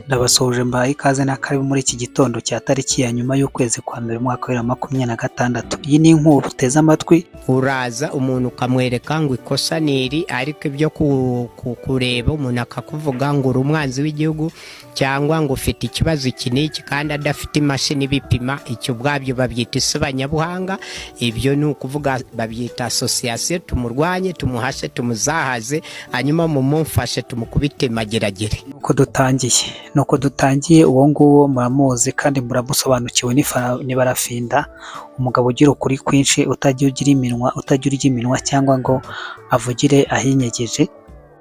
Ndabasuhuje mbahaye ikaze na karibu muri iki gitondo cya tariki ya nyuma y'ukwezi kwa mbere umwaka wa 2026. Iyi ni inkuru uteze amatwi. Uraza umuntu ukamwereka ngo ikosa ni iri, ariko ibyo kureba umuntu akakuvuga ngo uri umwanzi w'igihugu cyangwa ngo ufite ikibazo iki n'iki kandi adafite imashini ibipima, icyo ubwabyo babyita isebanyabuhanga. Ibyo ni ukuvuga babyita association. Tumurwanye, tumuhashe, tumuzahaze, hanyuma mumumfashe tumukubite mageragere. Nuko dutangiye. Uwo nguwo muramuzi kandi muramusobanukiwe, ni Barafinda, umugabo ugira ukuri kwinshi, utajya ugira iminwa, utajya urya iminwa cyangwa ngo avugire ahinyegeje.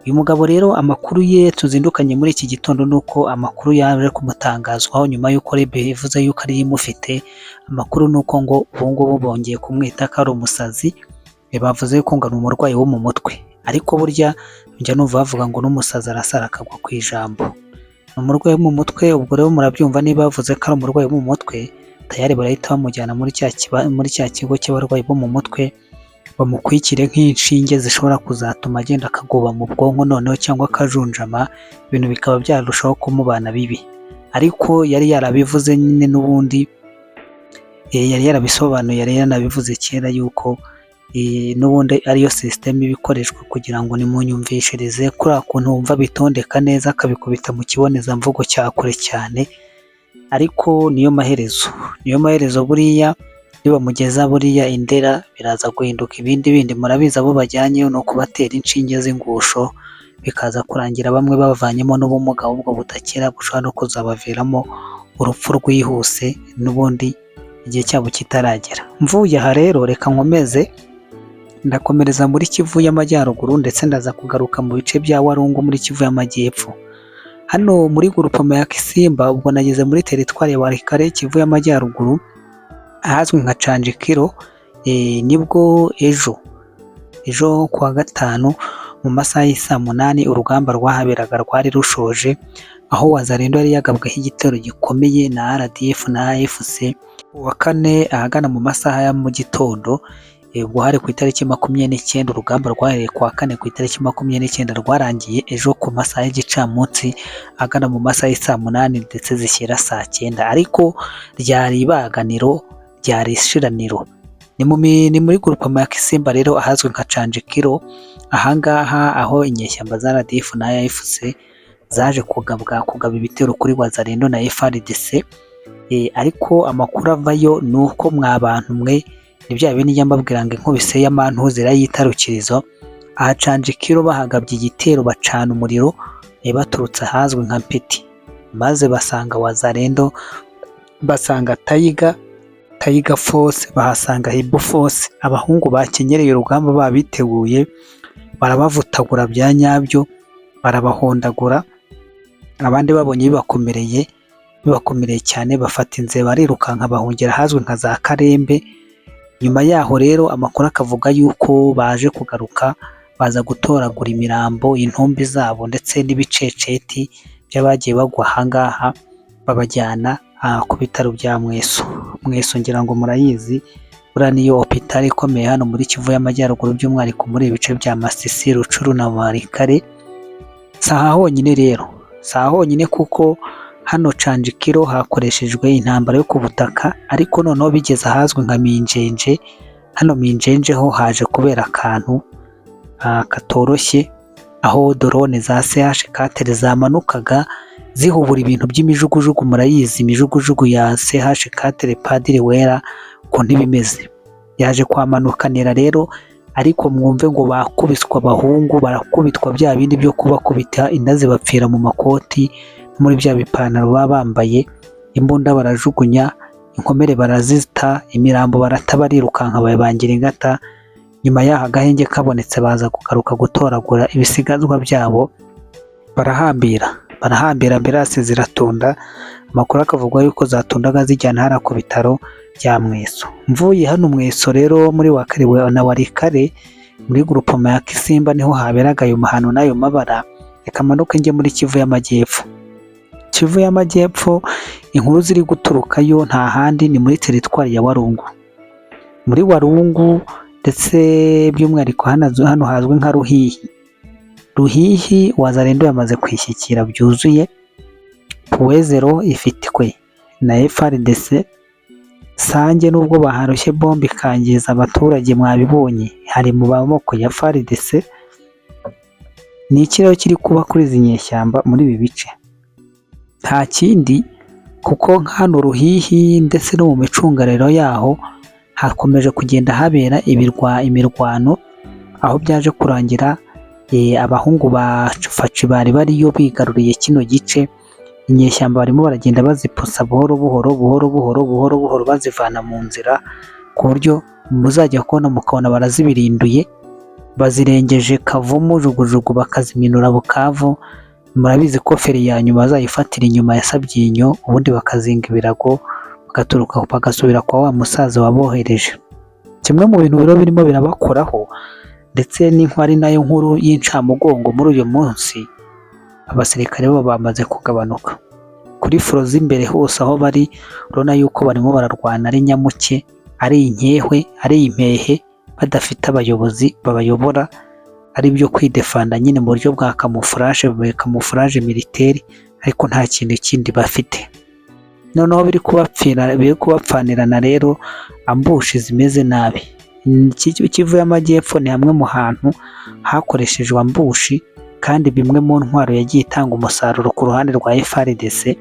Uyu mugabo rero, amakuru ye tuzindukanye muri iki gitondo ni uko amakuru yaje kumutangazwaho nyuma y'uko RIB ivuze yuko ariyo imufite. Amakuru ni uko ngo ubu ngubu bongeye kumwita ko ari umusazi. Bavuze yuko ngo ni umurwayi wo mu mutwe, ariko burya njya numva bavuga ngo n'umusazi arasara akagwa ku ijambo. Ni umurwayi wo mu mutwe. Ubwo rero murabyumva, niba bavuze ko ari umurwayi wo mu mutwe, tayari barahita bamujyana muri cya kigo cy'abarwayi bo mu mutwe, bamukwikire nk'inshinge zishobora kuzatuma agenda akagoba mu bwonko noneho cyangwa akajunjama, ibintu bikaba byarushaho kumubana bibi. Ariko yari yarabivuze nyine n'ubundi, yari yarabisobanuye, yari yanabivuze kera yuko n'ubundi ariyo système iba ikoreshwa kugira ngo nimunyumvishirize kuriya kuntu wumva bitondeka neza, akabikubita mu kibonezamvugo cya kure cyane. Ariko niyo maherezo, niyo maherezo. Buriya nibamugeza buriya Indera biraza guhinduka ibindi bindi. Murabizi, abo bajyanyeyo ni ukubatera inshinge z'ingusho, bikaza kurangira bamwe bavanyemo n'ubumuga ahubwo budakira, bushobora no kuzabaviramo urupfu rwihuse n'ubundi igihe cyabo kitaragera. Mvuye aha rero, reka nkomeze, ndakomereza muri Kivu y'Amajyaruguru, ndetse ndaza kugaruka mu bice bya Walungu muri Kivu y'Amajyepfo. Hano muri groupement ya Kisimba, ubwo nageze muri teritwari ya Walikale, Kivu y'Amajyaruguru, ahazwi nka Canjikiro. Nibwo ejo kuwa gatanu mu masaha y'isaa 8 urugamba rwahaberaga rwari rushoje, aho Wazalendo yari yagabweho igitero gikomeye na RDF na AFC. Uwa kane ahagana mu masaha ya mu gitondo, ubwo hari ku itariki 29. Urugamba rwahereye kuwa kane ku itariki 29, rwarangiye ejo ku masaha y'igicamunsi, agana mu masaha y'isaa 8 ndetse zishyira saa 9, ariko ryari ibaganiro, ryari ishiraniro. Ni muri groupement ya Kisimba rero, ahazwi nka Canjikiro. Ahangaha aho inyeshyamba za RDF na AFC zaje kugaba ibitero kuri Wazalendo na FARDC. Ariko amakuru avayo ni uko mwa bantu mwe, ni bya bindi njya mbabwira ngo inkubise y'amantuze irayitarukirizo. Aha Canjikiro bahagabye igitero, bacana umuriro baturutse ahazwi nka Mpiti, maze basanga Wazalendo, basanga Tiger Force, bahasanga Hibu Force, abahungu bakenyereye urugamba babiteguye, barabavutagura bya nyabyo, barabahondagura. Abandi babonye bibakomereye cyane, bafata inzira barirukanka, bahungira ahazwi nka za Karembe. Nyuma yaho rero amakuru akavuga yuko baje kugaruka, baza gutoragura imirambo, intumbi zabo ndetse n'ibiceceti by'abagiye bagwa ahangaha, babajyana ku bitaro bya Mweso. Mweso ngira ngo murayizi, buriya niyo hôpital ikomeye hano muri Kivu y'Amajyaruguru, by'umwihariko muri ibi bice bya Masisi, Rutshuru na Walikale. Si aha honyine rero, si aha honyine, kuko hano Canjikiro hakoreshejwe intambara yo ku butaka, ariko noneho bigeze ahazwi nka Minjenje. Hano Minjenje ho haje kubera akantu katoroshye, aho drone za CH4 zamanukaga zihubura ibintu by'imijugujugu. Murayizi imijugujugu ya CH4 Padiri Wera ukuntu iba imeze, yaje kwamanukanira rero. Ariko mwumve ngo bakubiswe, abahungu barakubitwa bya bindi byo kubakubita inda zibapfira mu makoti, muri bya bipantaro baba bambaye, imbunda barajugunya, inkomere barazita, imirambo barata, barirukanka babangira ingata. Nyuma y'aho agahenge kabonetse, baza kugaruka gutoragura ibisigazwa byabo, barahambira, ambulance ziratunda. Amakuru akavuga yuko zatundaga zijyana hariya ku bitaro bya Mweso. Mvuye hano Mweso rero muri Wakariwe na Walikale, muri groupement ya Kisimba, niho haberaga ayo mahano n'ayo mabara. Reka manuke njye muri Kivu y'Amajyepfo. Kivu y'Amajyepfo, inkuru ziri guturukayo nta handi ni muri teritwari ya Walungu. Muri Walungu ndetse by'umwihariko hano hazwi nka Ruhihi. Ruhihi Wazalendo yamaze kwishyikira byuzuye. Point Zéro ifitwe na FARDC. Sange nubwo baharushye bombe ikangiza abaturage mwabibonye, hari mu maboko ya FARDC. Ni iki rero kiri kuba kuri izi nyeshyamba muri ibi bice? Nta kindi, kuko hano Ruhihi ndetse no mu micungararo yaho hakomeje kugenda habera imirwano, aho byaje kurangira abahungu ba Fatshi bari bariyo bigaruriye kino gice. Inyeshyamba barimo baragenda bazipusa buhoro buhoro, buhoro buhoro, buhoro buhoro, bazivana mu nzira, ku buryo muzajya kubona mukabona barazibirinduye, bazirengeje Kavumu jugujugu, bakaziminura Bukavu. Murabizi ko feri ya nyuma bazayifatira inyuma ya Sabyinyo, ubundi bakazinga ibirago bagaturuka bagasubira kwa wa musaza wabohereje. Kimwe mu bintu rero birimo birabakoraho ndetse n'inkwari nayo nkuru y'incamugongo muri uyu munsi, abasirikare bo bamaze kugabanuka kuri front z'imbere hose aho bari. Urabona yuko barimo bararwana ari nyamuke, ari inkehwe, ari impehe, badafite abayobozi babayobora, ari ibyo kwidefanda nyine mu buryo bwa camouflage, camouflage militaire, ariko nta kintu kindi bafite. Noneho biri kubapfira, biri kubapfanirana rero ambush zimeze nabi. Kivu y'Amajyepfo ni hamwe mu hantu hakoreshejwe ambush, kandi bimwe mu ntwaro yagiye itanga umusaruro ku ruhande rwa FARDC.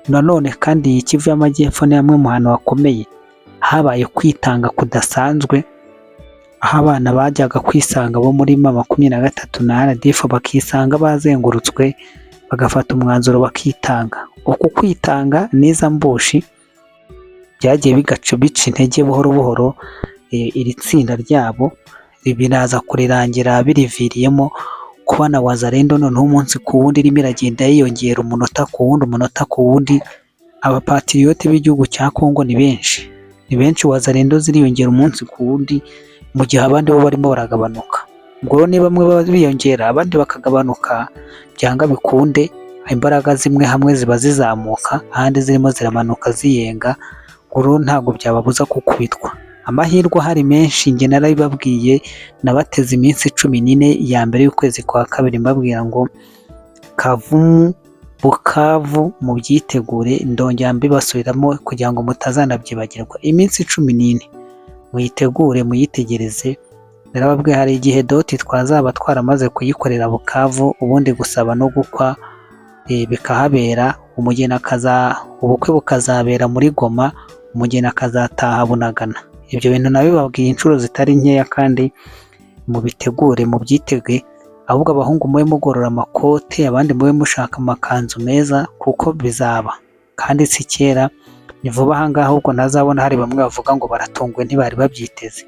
Nanone kandi iyi Kivu y'Amajyepfo ni hamwe mu hantu hakomeye habaye kwitanga kudasanzwe, aho abana bajyaga kwisanga bo muri M23 na RDF bakisanga bazengurutswe, bagafata umwanzuro bakitanga. Uku kwitanga n'izo ambush byagiye bigaca bica intege buhoro buhoro iri tsinda ryabo, biraza kurirangira biriviriyemo kuba na Wazalendo noneho umunsi ku wundi irimo iragenda yiyongera, umunota ku wundi, umunota ku wundi. Abapatriote b'igihugu cya Kongo ni benshi, ni benshi. Wazalendo ziriyongera umunsi ku wundi, mu gihe abandi bo barimo baragabanuka. Ubwo rero niba bamwe biyongera abandi bakagabanuka, byanga bikunde imbaraga zimwe hamwe ziba zizamuka, ahandi zirimo ziramanuka ziyenga. Ubwo rero ntabwo byababuza gukubitwa. Amahirwe ahari menshi, njye narabibabwiye, nabateze iminsi 14 ya mbere y'ukwezi kwa kabiri mbabwira ngo Kavumu, Bukavu mubyitegure. Ndongera mbibasubiramo kugira ngo mutazanabyibagirwa. Iminsi 14 muyitegure, muyitegereze. Narababwiye hari igihe dot twazaba twaramaze kuyikorera Bukavu, ubundi gusaba no gukwa bikahabera, umugeni akaza, ubukwe bukazabera muri Goma, umugeni akazataha Bunagana. Ibyo bintu nabibabwiye inshuro zitari nkeya, kandi mubitegure, mubyitege. Ahubwo abahungu mube mugorora amakote, abandi mube mushaka amakanzu meza, kuko bizaba kandi si kera, ni vuba aha ngaha. Ahubwo ntazabona hari bamwe bavuga ngo baratunguwe, ntibari babyiteze.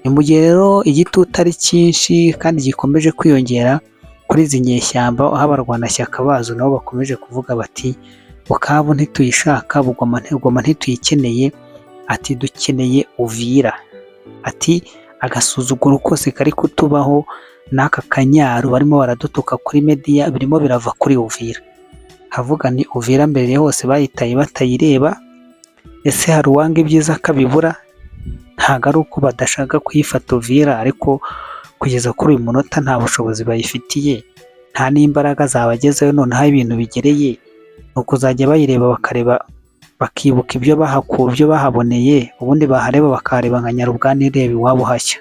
Ni mu gihe rero igitutu ari cyinshi kandi gikomeje kwiyongera kuri izi nyeshyamba, aho abarwanashyaka bazo nabo bakomeje kuvuga bati Bukavu ntituyishaka, Goma ntituyikeneye, ati dukeneye Uvira, ati agasuzuguro kose kari kutubaho n'aka kanyaro barimo baradutuka kuri media birimo birava kuri Uvira. Havuga ni Uvira mbere hose bayitaye batayireba. Ese hari uwanga ibyiza akabibura? Ntabwo ari uko badashaka kuyifata Uvira, ariko kugeza kuri uyu munota nta bushobozi bayifitiye, nta n'imbaraga zabagezeho. Noneho aho ibintu bigereye ni ukuzajya bayireba, bakareba, bakibuka ibyo bahakuye, ibyo bahaboneye, ubundi bahareba bakahareba nka Nyarubwana ireba iwabo hashya.